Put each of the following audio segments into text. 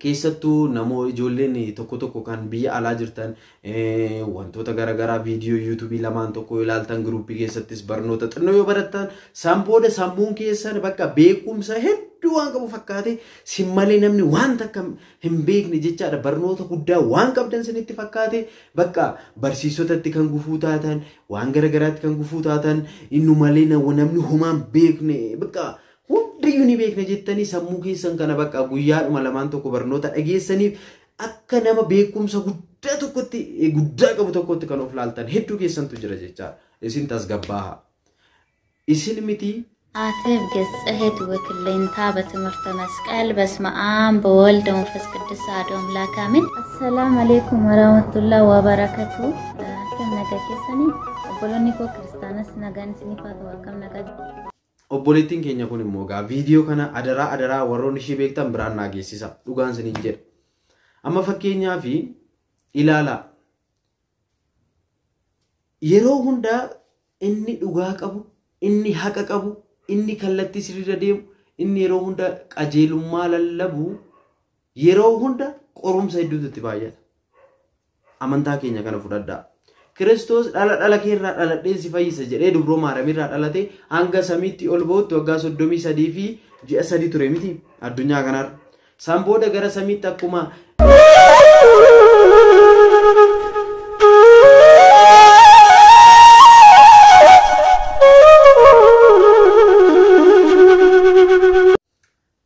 Keessattuu namoo ijoolleen tokko tokko kan biyya alaa jirtan wantoota garaagaraa viidiyoo yuutuubii lamaan tokko ilaaltan, giruuppii keessattis barnoota xinnoo yoo barattan, san booda sammuun keessan bakka beekumsa hedduu waan qabu fakkaate, sin malee namni waan takka hin beekne jechaadha. Barnoota guddaa waan qabdan sinitti fakkaate, bakka barsiisotatti kan gufuu taatan, waan garaagaraatti kan gufuu taatan, innu malee namni homaa hin beekne, bakka hundiyyuu ni beekna jettanii sammuu keessan kana bakka guyyaadhuma lamaan tokko barnoota dhageessaniif akka nama beekumsa guddaa tokkotti, guddaa qabu tokkotti kan of laaltan hedduu keessantu jira jechaadha. Isin tasgabbaaha. Isin miti አትብ ገጽህት ወክሌንታ በትምህርተ መስቀል። በስመ አብ በወልድ ወመንፈስ ቅዱስ አሐዱ አምላክ አሜን። አሰላሙ አለይኩም ወራህመቱላህ ወበረከቱ። Akkam nagaa keessanii? Obboloonni koo kiristaanas nagaan isiniif haa ta'u. Akkam nagaa? Obboleettiin keenya kun immoo egaa viidiyoo kana adaraa adaraa warroonni ishee beektan biraan naa geessisa. Dhugaan isiniin jedha. Amma fakkeenyaaf ilaalaa. Yeroo hundaa inni dhugaa qabu, inni haqa qabu, inni kallattii sirriirra deemu, inni yeroo hunda qajeelummaa lallabu, yeroo hunda qorumsa hedduutu itti baay'ata. Amantaa keenya kana fudhadhaa. Kiristoos dhala dhala keerraa dhaladheen si fayyisa jedhee dubroo Maariyamirraa dhalate hanga samiitti ol ba'utti waggaa 33 fi ji'a 3 ture miti addunyaa kanarra. San booda gara samiitti akkuma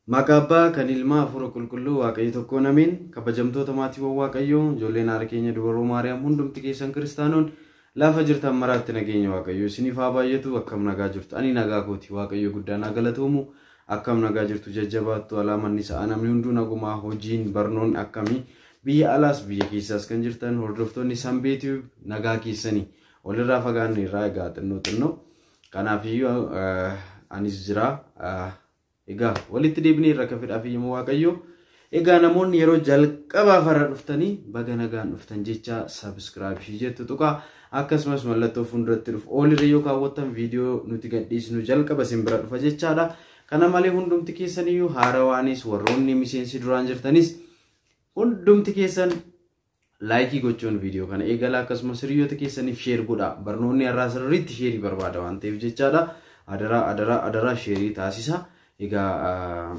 Maqaa Abbaa kan Ilmaa Hafuura Qulqulluu Waaqayyo tokkoon ameen. Kabajamtoota maatiiwwan Waaqayyoo, ijoolleen haadha keenya dubaroo Maariyaam, hundumti keessan kiristaanoon lafa jirtan maraatti nageenya Waaqayyo isiniif haa baay'atu. Akkam nagaa jirtu? Ani nagaa kooti, Waaqayyo guddaan haa galatoomu. Akkam nagaa jirtu? Jajjabaattu? Alaamanni sa'a namni hunduu nagumaa? Hojiin barnoonni akkamii? Biyya alaas biyya keessaas kan jirtan hordoftoonni Sanbeetii nagaa keessanii? Walirraa fagaanne irraa egaa xinnoo xinnoo, kanaafiyyuu anis jira. Egaa walitti deebinee irra akka fedhaaf iyyuu Waaqayyo. Egaa namoonni yeroo jalqabaaf har'a dhuftanii baga nagaan dhuftan jecha subscribe ishii jettu tuqaa, akkasumas mallattoo fuulduratti dhufu oolirra yoo kaawwattan viidiyoo nuti gadhiisnu jalqaba isin bira dhufa jechaadha. Kana malee hundumti keessaniyyuu haarawaanis warroonni miseensi duraan jirtanis hundumti keessan like gochuun viidiyoo kana eegala, akkasumas hiriyoota keessaniif share godha. Barnoonni har'aa sirriitti share barbaada waan ta'eef jechaadha. Adaraa adaraa adaraa share taasisa. Egaa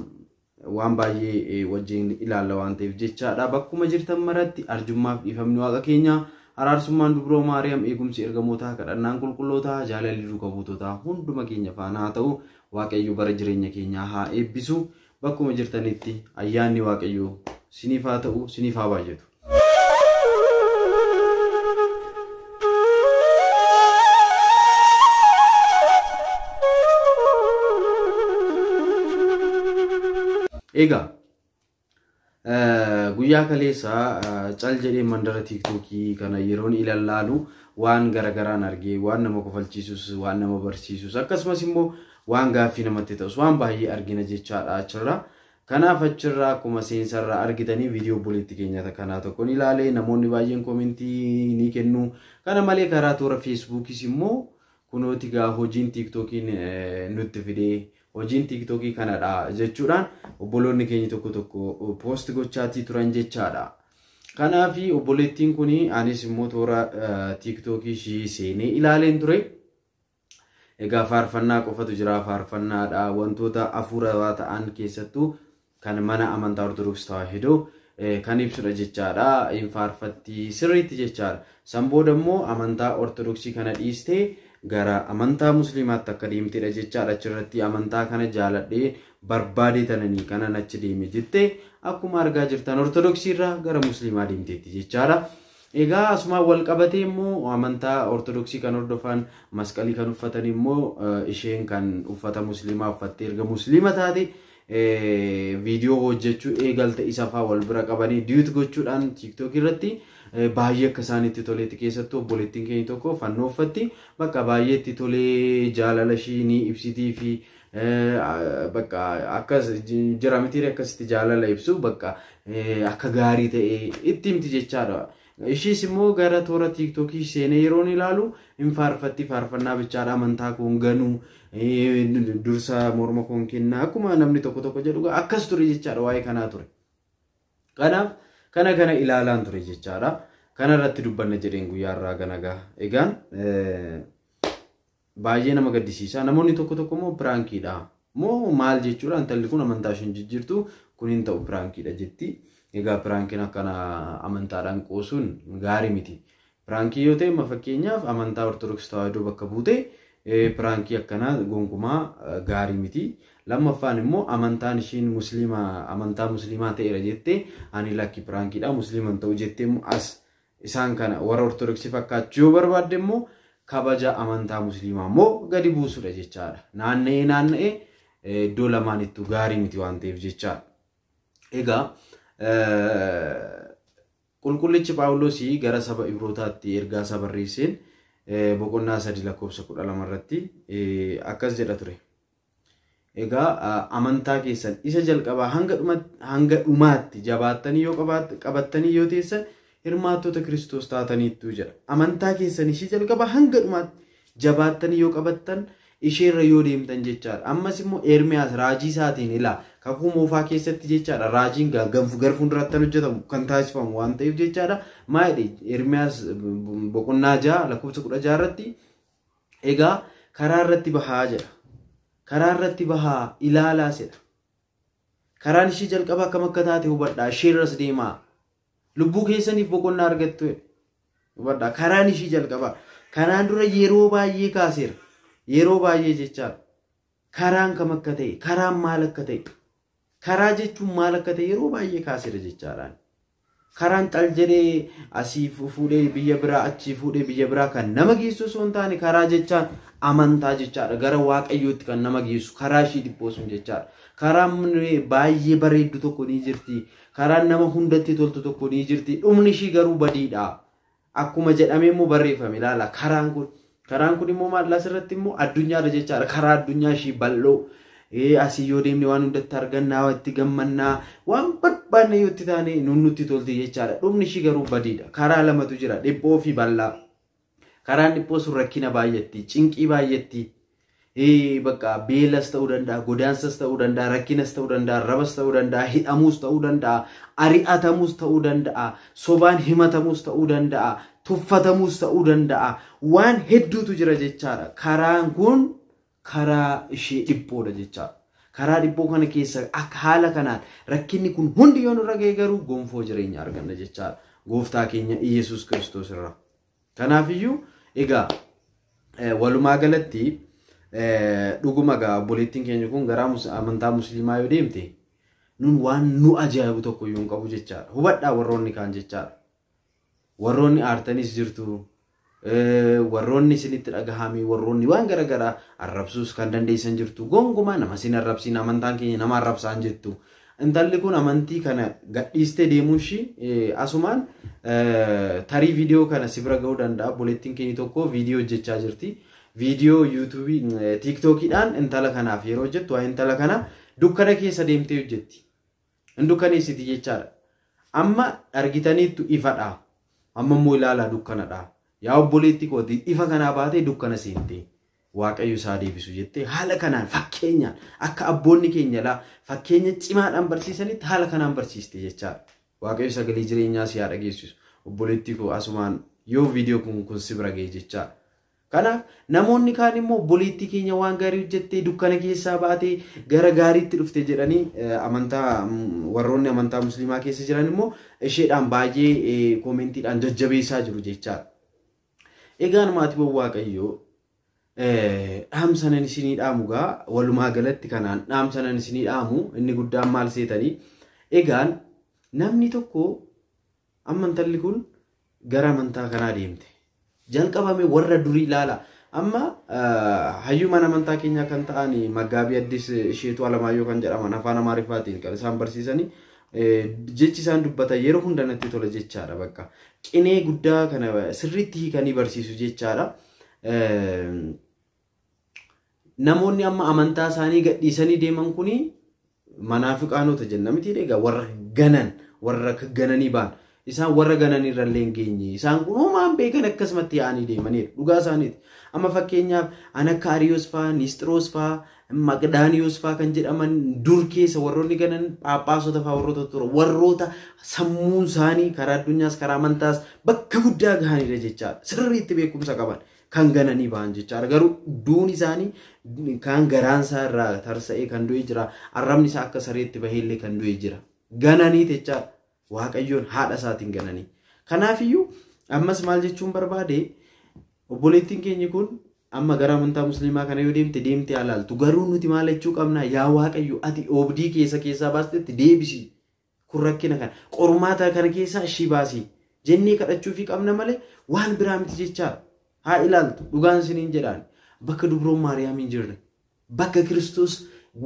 waan baay'ee wajjin ilaalla waan ta'eef jechaadha. Bakkuma jirtan maratti arjummaaf dhiifamni Waaqa keenyaa, araarsummaan dubroo Maariyaam, eegumsi ergamootaa, kadhannaan qulqullootaa, jaalalli duuka buutotaa hunduma keenya faana haa ta'u. Waaqayyo bara jireenya keenyaa haa eebbisu. Bakkuma jirtanitti ayyaanni Waaqayyoo siniif haa ta'u, siniif haa baay'atu. Egaa guyyaa kaleessaa cal jedhee mandara tiiktookii kana yeroon ilallaalu waan garagaraan argee, waan nama kofalchiisus, waan nama barsiisus, akkasumas immoo waan gaaffii namatti ta'us waan baay'ee argina jechaadha achirra. Kanaaf achirraa akkuma seensarraa argitanii viidiyoo obboleettii keenya kanaa tokkoon ilaalee namoonni baay'een comment ni kennu. Kana malee karaa toora feesbuukis immoo kunooti gaa hojiin tiiktookiin nutti fidee, hojiin tiiktookii kanadha jechuudhaan obboloonni keenya tokko tokko post gochaatii turan jechaadha. Kanaaf obboleettiin kun anis immoo toora tiiktookii ishii seenee ilaaleen ture. Egaa faarfannaa qofatu jira, faarfannaadha, wantoota hafuurawaa ta'an keessattuu kan mana amantaa Ortodoksii Tawaahidoo kan ibsudha jechaadha. Hin faarfatti sirriitti jechaadha. San booda immoo amantaa Ortodoksii kana dhiistee gara amantaa Musliimaatti akka deemtedha jechaadha. Achirratti amantaa kana jaaladhee barbaadee tananii kanan achi deeme jettee, akkuma argaa jirtan Ortodoksii irraa gara Musliimaa deemteetti jechaadha. Egaa asumaan wal qabatee immoo amantaa Ortodoksii kan hordofan masqalii kan uffatan immoo isheen kan uffata Musliimaa uffattee erga Musliima taate viidiyoo hojjechuu eegalte isa fa'aa wal bira qabanii duet gochuudhaan tiiktookii irratti baay'ee akka isaanitti toleetti, keessattuu obboleettiin keenya tokko fannoo uffatti, bakka baay'ee itti tolee, jaalala ishii ni ibsitii fi bakka akkas jira miti, akkasitti jaalala ibsu bakka akka gaarii ta'e itti himti jechaadha. Ishiis immoo gara toora tiiktookii seenee yeroon ilaalu hin faarfatti, faarfannaa bichaadha, amantaa koon ganuu dursa morma koon kennaa akkuma namni tokko tokko jedhu akkas ture jechaadha, waa'ee kanaa ture. Kanaaf kana ilaalaan ture jechaadha. Kana irratti dubbanna jedheen guyyaa irraa ganagaa. Egaan baay'ee nama gaddisiisa. Namoonni tokko tokko immoo piraankiidha. Moo maal jechuudha, intalli kun amantaa isheen jijjiirtu kun hin ta'u, piraankiidha jetti. Egaa piraankiin akkana amantaadhaan qoosuun gaarii miti. Piraankii yoo ta'e, amma fakkeenyaaf amantaa Ortodoksii Tawaahidoo bakka buute piraankii akkanaa gonkumaa gaarii miti. Lammaffaan immoo amantaan ishiin musliima, amantaa musliimaa ta'eera jettee, ani lakki piraankiidha musliima hin ta'u jettee immoo as isaan kana warra Ortodoksii fakkaachuu yoo barbaadde immoo kabaja amantaa musliimaa immoo gadi buusudha jechaadha. Naanna'ee naanna'ee iddoo lamaanittuu gaarii miti waan ta'eef jechaadha. Egaa qulqullichi Phaawulosii gara saba Ibrootaatti ergaa isaa barreesseen boqonnaa 3 lakkoofsa 12 irratti akkas jedha ture. Egaa amantaa keessan isa jalqabaa hanga dhumaatti jabaattanii yoo qabattanii yoo teessan hirmaattota Kiristoos taataniittu jedha. Amantaa keessan ishee jalqabaa hanga dhumaatti jabaattanii yoo qabattan, isheerra yoo deemtan jechaadha. Ammas immoo Ermiyaas raajii isaatiin ilaa kakuu moofaa keessatti jechaadha. Raajiin gara fuulduraatti kan hojjetamu kan taasifamu waan ta'eef jechaadha. Maal jedhe Ermiyaas boqonnaa 6 lakkoofsa 16 irratti? Egaa karaa irratti bahaa jedha. Karaa irratti bahaa ilaalaa jedha. Karaan ishee jalqaba akkam akka taate hubadhaa, isheerras deemaa. Lubbuu keessaniif boqonnaa argattu. Hubadhaa, karaan ishee jalqabaa. Kanaan dura yeroo baay'ee kaaseera. Yeroo baay'ee jechaadha. Karaan kam akka ta'e, karaan maal akka ta'e, karaa jechuun maal akka ta'e yeroo baay'ee kaaseera jechaadhaan. Karaan xal jedhee asii fuudhee biyya biraa, achii fuudhee biyya biraa kan nama geessu osoo hin taane, karaa jechaan amantaa jechaadha. Gara Waaqayyootti kan nama geessu karaa ishii dhiphoo sun jechaadha. Karaan baay'ee bareeddu tokko ni jirti. Karaan nama hundatti toltu tokko ni jirti. Dhumni ishii garuu badiidha. Akkuma jedhamee immoo barreeffame ilaala. Karaan kun immoo maal asirratti immoo addunyaadha jechaadha. Karaa addunyaa ishii bal'oo. Asii yoo deemne waan hundatti argannaa, itti gammannaa, waan barbaanne yoo itti taane nun nutti tolti jechaadha. Dhumni ishii garuu badiidha. Karaa lamatu jira, dhiphoo fi bal'aa. Karaan dhiphoo sun rakkina baay'etti, cinqii baay'etti. Bakka beelas ta'uu danda'a, godaansas ta'uu danda'a, rakkinas ta'uu danda'a, rabas ta'uu danda'a, hidhamuus ta'uu danda'a, ari'atamuus ta'uu danda'a, sobaan himatamuus ta'uu danda'a, tuffatamuus ta'uu danda'a. Waan hedduutu jira jechaadha. Karaan kun karaa ishee dhiphoodha jechaadha. Karaa dhiphoo kana keessa akka haala kanaan rakkinni kun hundi yoo nurra ga'e garuu gonfoo jireenya arganna jechaadha. Gooftaa keenya Iyyasuus Kiristoos irraa. Kanaafiyyuu egaa walumaa galatti dhuguma egaa obboleettiin keenya kun gara amantaa musliimaa yoo deemte nun waan nu ajaa'ibu tokko iyyuu hin qabu jechaadha. Hubadhaa warroonni kaan jechaadha. Warroonni aartanis jirtu. Warroonni isinitti dhagahame, warroonni waan garaagaraa arrabsuus kan dandeessan jirtu. Gonkumaa nama isin arrabsiin, amantaan keenya nama arrabsaan jettu. Intalli kun amantii kana gadhiistee deemuun ishii asumaan tarii viidiyoo kana si bira ga'uu danda'a. Obboleettiin keenya tokko viidiyoo hojjechaa jirti. Viidiyoo yuutuubii tiiktookiidhaan intala kanaaf yeroo hojjettu waa intala kana dukkana keessa deemtee hojjetti. Hin dukkaneessiti jechaadha. Amma argitaniittu ifadha. Amma immoo ilaalaa dukkanadha. Yaa obboleetti kooti, ifa kanaa baatee dukkana seente. Waaqayyo isaa deebisu jettee haala kanaan fakkeenyaan akka abboonni keenya laa fakkeenya cimaadhaan barsiisanitti haala kanaan barsiiste jechaadha. Waaqayyo sagalee jireenyaa si haa dhageessisu. Obboleettii koo, asumaan yoo viidiyoo kun si bira ga'e jechaadha. Kanaaf namoonni kaan immoo obboleettii keenya waan gaarii hojjettee dukkana keessaa baatee gara gaariitti dhufte jedhanii amantaa warroonni amantaa musliimaa keessa jiran immoo isheedhaan baay'ee koomentiidhaan jajjabeessaa jiru jechaadha. Egaan maatiiwwan Waaqayyoo, dhaamsanan isinii dhaamu gaa walumaa galatti kanaan dhaamsanan isinii dhaamu inni guddaan maal seetanii? Egaan namni tokko amma intalli kun gara amantaa kanaa deemte. Jalqabame warra durii ilaala. Amma hayyuu mana amantaa keenyaa kan ta'an Maggaabii Addis Isheetuu Alamaayyoo kan jedhaman afaan Amaariffaatiin kan isaan barsiisanii jechi isaan dubbatan yeroo hunda natti tola jechaadha bakka. Qinee guddaa kana sirriitti hiikanii barsiisu jechaadha. Namoonni amma amantaa isaanii gadhiisanii deeman kuni manaafiqaanota jenna miti egaa, warra ganan, warra gananii ba'an. Isaan warra ganan irra illee hin geenye. Isaan kun homaan beekan, akkasumatti yaa'anii deemaniiru. Dhugaa isaaniiti. Amma fakkeenyaaf an akka Ariyoos fa'aa, Nisxiroos fa'aa, Maqdaaniyoos fa'aa kan jedhaman dur keessa warroonni ganan phaaphaasota fa'aa warroota ture warroota sammuun isaanii karaa addunyaas karaa amantaas bakka guddaa gahanidha jechaadha. Sirriitti beekumsa qaban kan gananii ba'an jechaadha. Garuu duun isaanii kan garaan isaa irraa tarsa'ee kan du'e jira. Arrabni isaa akka sareetti baheellee kan du'e jira. Gananii jechaadha. Waaqayyoon haadha isaatiin gananii. Kanaafiyyuu ammas maal jechuun barbaade obboleettiin keenya kun amma gara amantaa musliimaa kana yoo deemte deemte alaaltu garuu nuti maal jechuu qabna yaa Waaqayyo ati oobdii keessa keessaa baastetti deebisi kun rakkina kana qormaata kana keessaa ishii baasi jennee kadhachuufii qabna malee waan biraa miti jechaadha. Haa ilaaltu dhugaan isiniin jedhaan bakka dubroon Maariyaam hin jirre bakka Kiristoos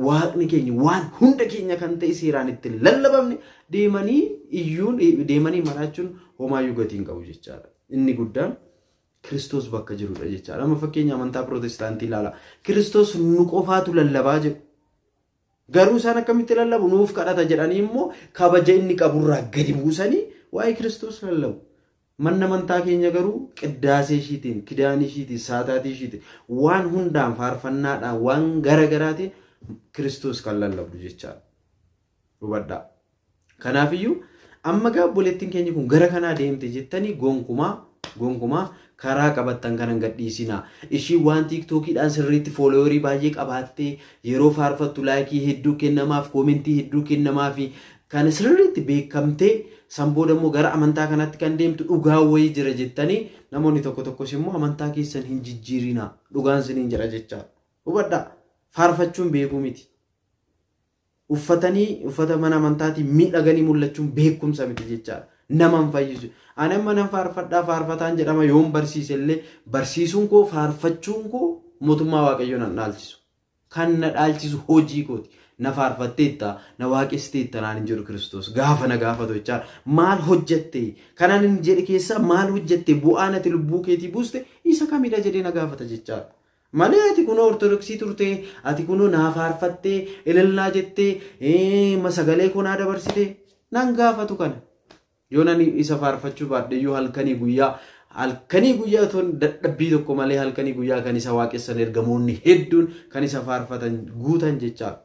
waaqni keenya waan hunda keenya kan ta'e seeraan itti lallabamne deemanii iyyuun deemanii maraachuun homaayyuu gatii hin qabu jechaadha. Inni guddaan Kiristoos bakka jirudha jechaadha. Amma fakkeenya amantaa Pirootestaantii ilaala. Kiristoos nu qofaatu lallabaa jedhu. Garuu isaan akkamitti lallabu nuuf kadhata jedhanii immoo kabaja inni qaburraa gadi buusanii waa'ee Kiristoos lallabu. Manni amantaa keenya garuu qiddaasee ishiitiin, kidaanii ishiitiin, saataatii ishiitiin waan hundaan faarfannaadhaan waan gara garaatiin Kiristoos kan lallabdu jechaadha. Hubadhaa. Kanaafiyyuu amma gaa obboleettiin keenya kun gara kanaa deemte jettanii gonkumaa karaa qabattan kanan gadhiisinaa. Ishii waan tiiktookiidhaan sirriitti fooloowerii baay'ee qabaattee yeroo faarfattu laayikii hedduu kennamaaf, koomentii hedduu kennamaaf kan sirriitti beekamtee san booda immoo gara amantaa kanatti kan deemtu dhugaa wayii jira jettanii namoonni tokko tokkos immoo amantaa keessan hin jijjiirinaa dhugaan isiniin jedha jechaadha. Hubadhaa. Faarfachuun beekuu miti. Uffatanii uffata mana amantaatiin miidhaganii mul'achuun beekumsa miti jechaadha. Nama hin fayyisu. Ani amma nan faarfadhaa faarfataan jedhama yoon barsiise illee barsiisuun koo faarfachuun koo mootummaa Waaqayyoo nan dhaalchisu. Kan na dhaalchisu hojii kooti. Na faarfatteetta, na waaqessiteetta naan hin jedhu Kiristoos. Gaafa na gaafatu jechaadha. Maal hojjette? Kanaan inni jedhe keessaa maal hojjette? Bu'aan ati lubbuu keetii buuste isa kamidha jedhee na gaafata jechaadha. Malee ati kunoo ortodoksii turte, ati kunoo naa faarfattee, ilillaa jettee, sagalee koo naa dabarsite nan gaafatu kana. Yoo nani isa faarfachuu baadhe iyyuu halkanii guyyaa otoo dadhabbii tokko malee halkanii guyyaa kan isa waaqessan ergamoonni hedduun kan isa faarfatan guutan jechaadha.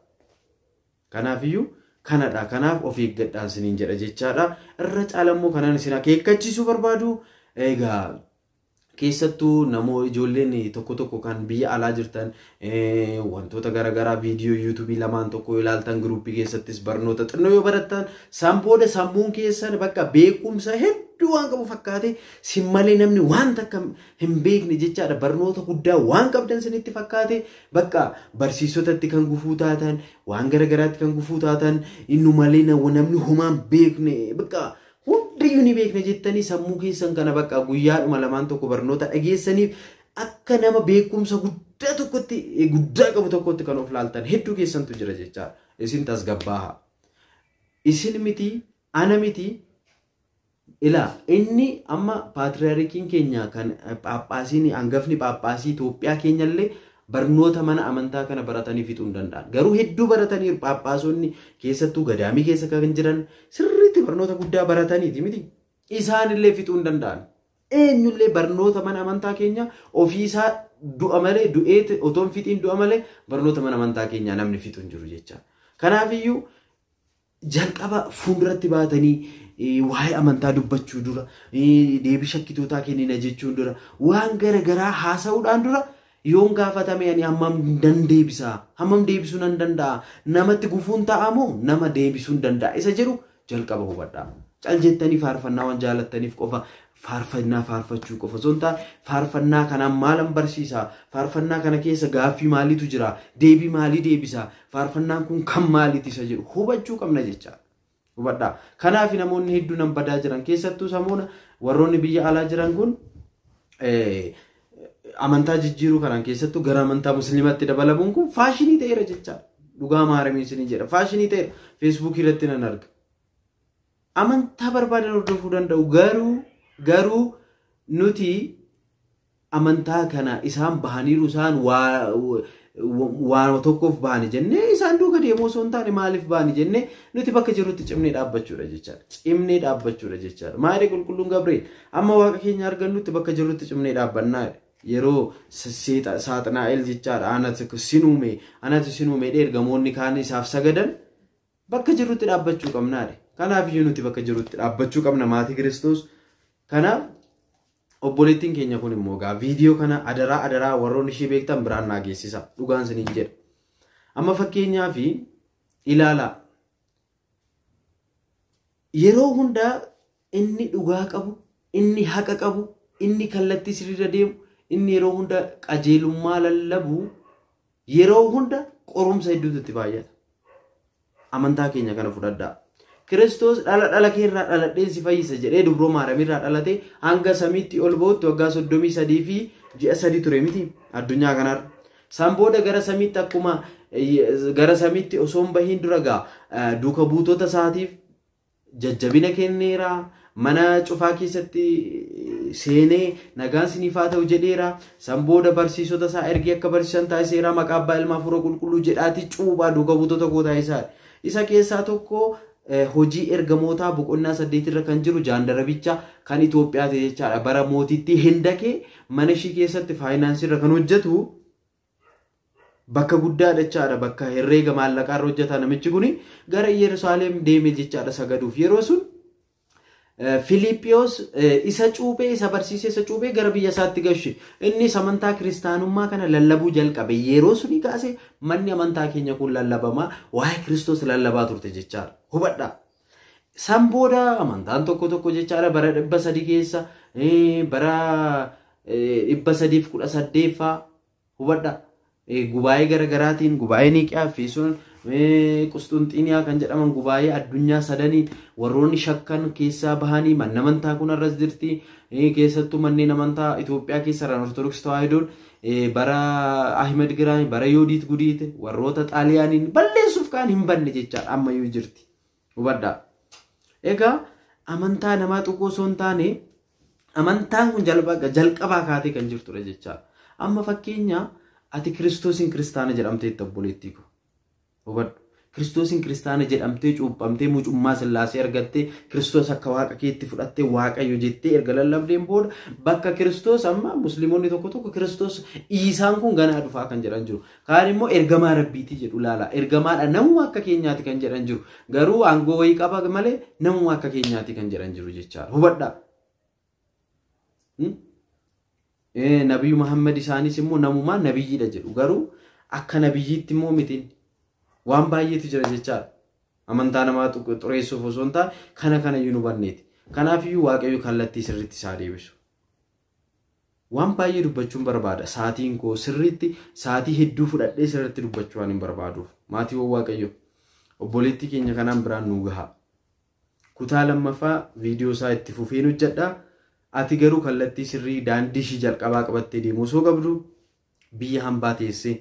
Kanaafiyyuu kanadha. Kanaaf of eeggadhaan isiniin jedha jechaadha. Irra caalammoo kanaan isin akeekkachiisuu barbaadu. Egaa keessattuu namoo ijoolleen tokko tokko kan biyya alaa jirtan wantoota garaagaraa viidiyoo yuutuubii lamaan tokko ilaaltan giruuppii keessattis barnoota xinnoo yoo barattan san booda sammuun keessan bakka beekumsa hedduu waan qabu fakkaate sin malee namni waan takka hin beekne jechaadha. Barnoota guddaa waan qabdan sinitti fakkaate bakka barsiisotatti kan gufuu taatan waan garaagaraatti kan gufuu taatan innu malee namni homaa hin beekne bakka hundiyyuu ni beekne jettanii sammuu keessan kana bakka guyyaadhuma lamaan tokko barnoota dhageessaniif akka nama beekumsa guddaa tokkotti guddaa qabu tokkotti kan of laaltan hedduu keessantu jira jechaadha. Isin tasgabbaaha. Isin miti ana miti ilaa inni amma paatriyaarikiin keenya kan phaaphaasiin hangafni phaaphaasii Itoophiyaa keenyallee barnoota mana amantaa kana baratanii fixuu hin danda'an. Garuu hedduu baratanii phaaphaasonni keessattuu gadaamii keessa kan jiran sirriitti barnoota guddaa barataniiti miti. Isaanillee fixuu hin danda'an. Eenyullee barnoota mana amantaa keenya ofiisaa du'a malee du'ee otoo hin fixiin du'a malee barnoota mana amantaa keenyaa namni fixu hin jiru jecha. Kanaafiyyuu jalqaba fuulduratti baatanii waa'ee amantaa dubbachuu dura deebii shakkitootaa kennina jechuun dura waan garaagaraa haasa'uudhaan dura yoon gaafatame ani hammam dan deebisa hammam deebisuu nan danda'a namatti gufuun ta'a moo nama deebisuu hin danda'a isa jedhu jalqaba hubadhaa. Cal jettanii faarfannaa waan jaalattaniif qofa faarfannaa faarfachuu qofa osoo hin taane faarfannaa kanaan maalan barsiisa faarfannaa kana keessa gaaffii maaliitu jira deebii maalii deebisa faarfannaan kun kan maaliiti isa jedhu hubachuu qabna jechaadha. Hubadhaa. Kanaaf namoonni hedduun nan badaa jiran keessattuu samoona warroonni biyya alaa jiran kun amantaa jijjiiruu kanaan keessattuu gara amantaa musliimaatti dabalamuun kun faashinii ta'eera jechaadha. Dhugaa maaramii isinii jedha. Faashinii ta'eera. Feesbuukii irratti nan arga. Amantaa barbaadan hordofuu danda'u garuu nuti amantaa kana isaan bahaniiru isaan waan tokkoof bahani jennee isaan duuka deemuu osoo hin taane maaliif bahani jennee nuti bakka jirrutti cimnee dhaabbachuudha jechaadha. Cimnee dhaabbachuudha jechaadha. Maali qulqulluun Gabri'eel amma waaqa keenya argannutti bakka jirrutti cimnee dhaabbannaa. Yeroo Saaxinaa'el jechaadha anatu sinuume ergamoonni kaan isaaf sagadan bakka jirutti dhaabbachuu qabnaadha. Kanaaf iyyuu nuti bakka jirutti dhaabbachuu qabna maatii Kiristoos. Kanaaf obboleettiin keenya kun immoo egaa viidiyoo kana adaraa adaraa warroonni ishee beektan biraan naa geessisa. Dhugaan isiniin jedha. Amma fakkeenyaaf ilaalaa. Yeroo hundaa inni dhugaa qabu, inni haqa qabu, inni kallattii sirriirra deemu, inni yeroo hunda qajeelummaa lallabu, yeroo hunda qorumsa hedduutu itti baay'ata. Amantaa keenya kana fudhadhaa. Kiristoos dhala dhala keerraa dhaladhee si fayyisa jedhee dubroo Maariyaam dhalatee hanga samiitti ol ba'utti waggaa 33 fi ji'a 3 ture miti addunyaa kanarra. San booda gara samiitti akkuma gara samiitti osoo hin bahiin dura gaa duuka buutota isaatiif jajjabina kenneera. Mana cufaa keessatti seenee nagaan siniif haa ta'u jedheera. San booda barsiisota isaa ergee akka barsiisan taasiseera. Maqaa abbaa ilmaa hafuura qulqulluu jedhaati cuuphaa duuka buutota koo taasisaa. Isa keessaa tokko hojii ergamootaa boqonnaa 8 irra kan jiru jaandarabicha kan Itoophiyaa ta'e jechaadha. Bara mootiitti Hindakee mana ishii keessatti faayinaansii irra kan hojjetu bakka guddaa jechaadha. Bakka herreega maallaqaa irra hojjeta namichi kuni gara Yerusaalem deeme jechaadha sagaduuf. Yeroo sun Filiippiyoos isa cuuphee isa barsiisee isa cuuphee gara biyya isaatti gashe. Innis amantaa kiristaanummaa kana lallabuu jalqabe. Yeroo suni kaase manni amantaa keenya kun lallabamaa waa'ee Kiristoos lallabaa turte jechaadha. Hubadhaa. San booda amantaan tokko tokko jechaadha bara 300 keessa bara 318 faa hubadhaa. Gubaa'ee garaagaraatiin gubaa'ee Niiqiyaa fi sun Qusxunxiiniyaa kan jedhaman gubaa'ee addunyaa sadanii warroonni shakkan keessaa bahanii manni amantaa kun arras jirti. Keessattuu manneen amantaa Itoophiyaa keessa jiran Ortodoksii Tawaahidoon bara Ahmed Giraany bara Yoodiit Gudiite warroota Xaaliyaaniin balleessuuf kaan hin banne jechaadha ammayyuu jirti. Hubadhaa. Egaa amantaa namaa xiqqoo osoo hin taane amantaan kun jalqabaa kaatee kan jirtudha jechaadha. Amma fakkeenya ati Kiristoosiin kiristaana jedhamteetta obboleettii koo. Hubadhu. Kiristoosiin kiristaana jedhamtee cuuphamtee mucummaa Sillaasee argattee Kiristoos akka waaqa keetti fudhattee Waaqayyo jettee erga lallabdeen booda bakka Kiristoos amma musliimonni tokko tokko Kiristoos Iisaan kun ganaa dhufaa kan jedhan jiru. Kaan immoo ergamaa Rabbiitii jedhu laala. Ergamaadha namuma akka keenyaati kan jedhan jiru. Garuu aangoo wayii qaba malee namuma akka keenyaati kan jedhan jiru jechaadha. Hubadhaa. Nabiyyu Muhammad isaanis immoo namumaa nabiyyiidha jedhu. Garuu akka nabiyyiitti immoo mitiin. Waan baay'eetu jira jechaadha. Amantaa namaa xureessuuf osoo hin taane kana kana iyyuu nu banneeti. Kanaafiyyuu Waaqayyo kallattii sirriitti isaa deebisu. Waan baay'ee dubbachuun barbaada. Saatiin koo sirriitti saatii hedduu fudhadhee sirriitti dubbachuu waan hin barbaaduuf. Maatiiwwan Waaqayyo obboleettii keenya kanaan biraan nu gaha. Kutaa lammaffaa viidiyoo isaa itti fufeen hojjedha. Ati garuu kallattii sirrii daandii ishii jalqabaa qabattee deemuu osoo qabdu biyya hambaa teessee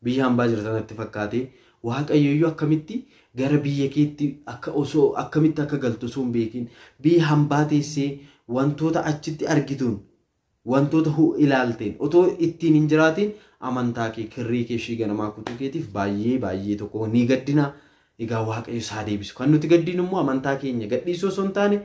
biyya hambaa jirtan natti fakkaate Waaqayyo iyyuu akkamitti gara biyya keetti akka osoo akkamitti akka galtu osoo hin beekin biyya hambaa teessee wantoota achitti argituun wantoota ilaalteen otoo ittiin hin jiraatin amantaa kee kirrii kee ishii ganamaa kutuu keetiif baay'ee baay'ee tokko ni gaddina. Egaa Waaqayyo isaa deebisu. Kan nuti gaddinu immoo amantaa keenya gadhiisuu osoo hin taane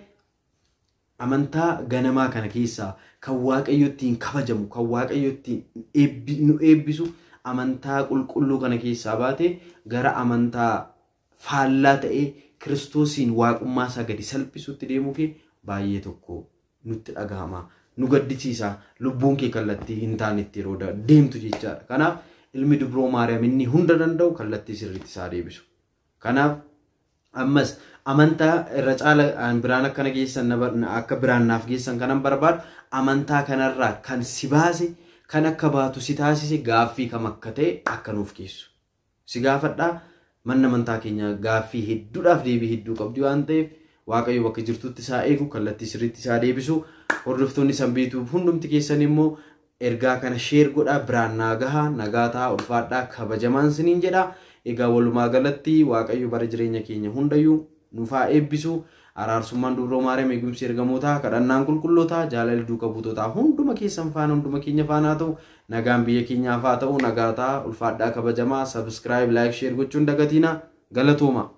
amantaa ganamaa kana keessaa kan Waaqayyo ittiin kabajamu kan Waaqayyo ittiin nu eebbisu amantaa qulqulluu kana keessaa baate gara amantaa faallaa ta'ee Kiristoosiin waaqummaa isaa gadi salphisuutti deemuu kee baay'ee tokko nutti dhagahama. Nu gaddisiisa. Lubbuun kee kallattii hin taanetti yeroo deemtu jechaadha. Kanaaf ilmi dubroo Maariyaam inni hunda danda'u kallattii sirriitti isaa deebisu. Kanaaf ammas amantaa irra caala biraan akkana geessan akka biraan naaf geessan kanan barbaadu amantaa kanarraa kan si baase kan akka baatu si taasise gaaffii kam akka ta'e akka nuuf geessu. Si gaafadhaa manni amantaa keenya gaaffii hedduudhaaf deebii hedduu qabdi waan ta'eef Waaqayyo bakka jirtutti isaa eegu kallattii sirriitti isaa deebisu. Hordoftoonni Sanbiituu hundumti keessan immoo ergaa kana sheer godhaa biraan naa gahaa nagaa ta'aa ulfaadhaa kabajamaan siniin jedha. Egaa walumaa galatti Waaqayyo bara jireenya keenya hundayyuu nuuf haa eebbisu. Araarsummaan dubroo Maariyaam eegumsi ergamootaa kadhannaan qulqullootaa jaalalli duuka buutotaa hunduma keessan faana hunduma keenya faana haa ta'u. Nagaan biyya keenyaaf haa ta'u. Nagaa ta'aa ulfaadhaa kabajamaa. Subscribe, like, share gochuun dagatiina. Galatooma.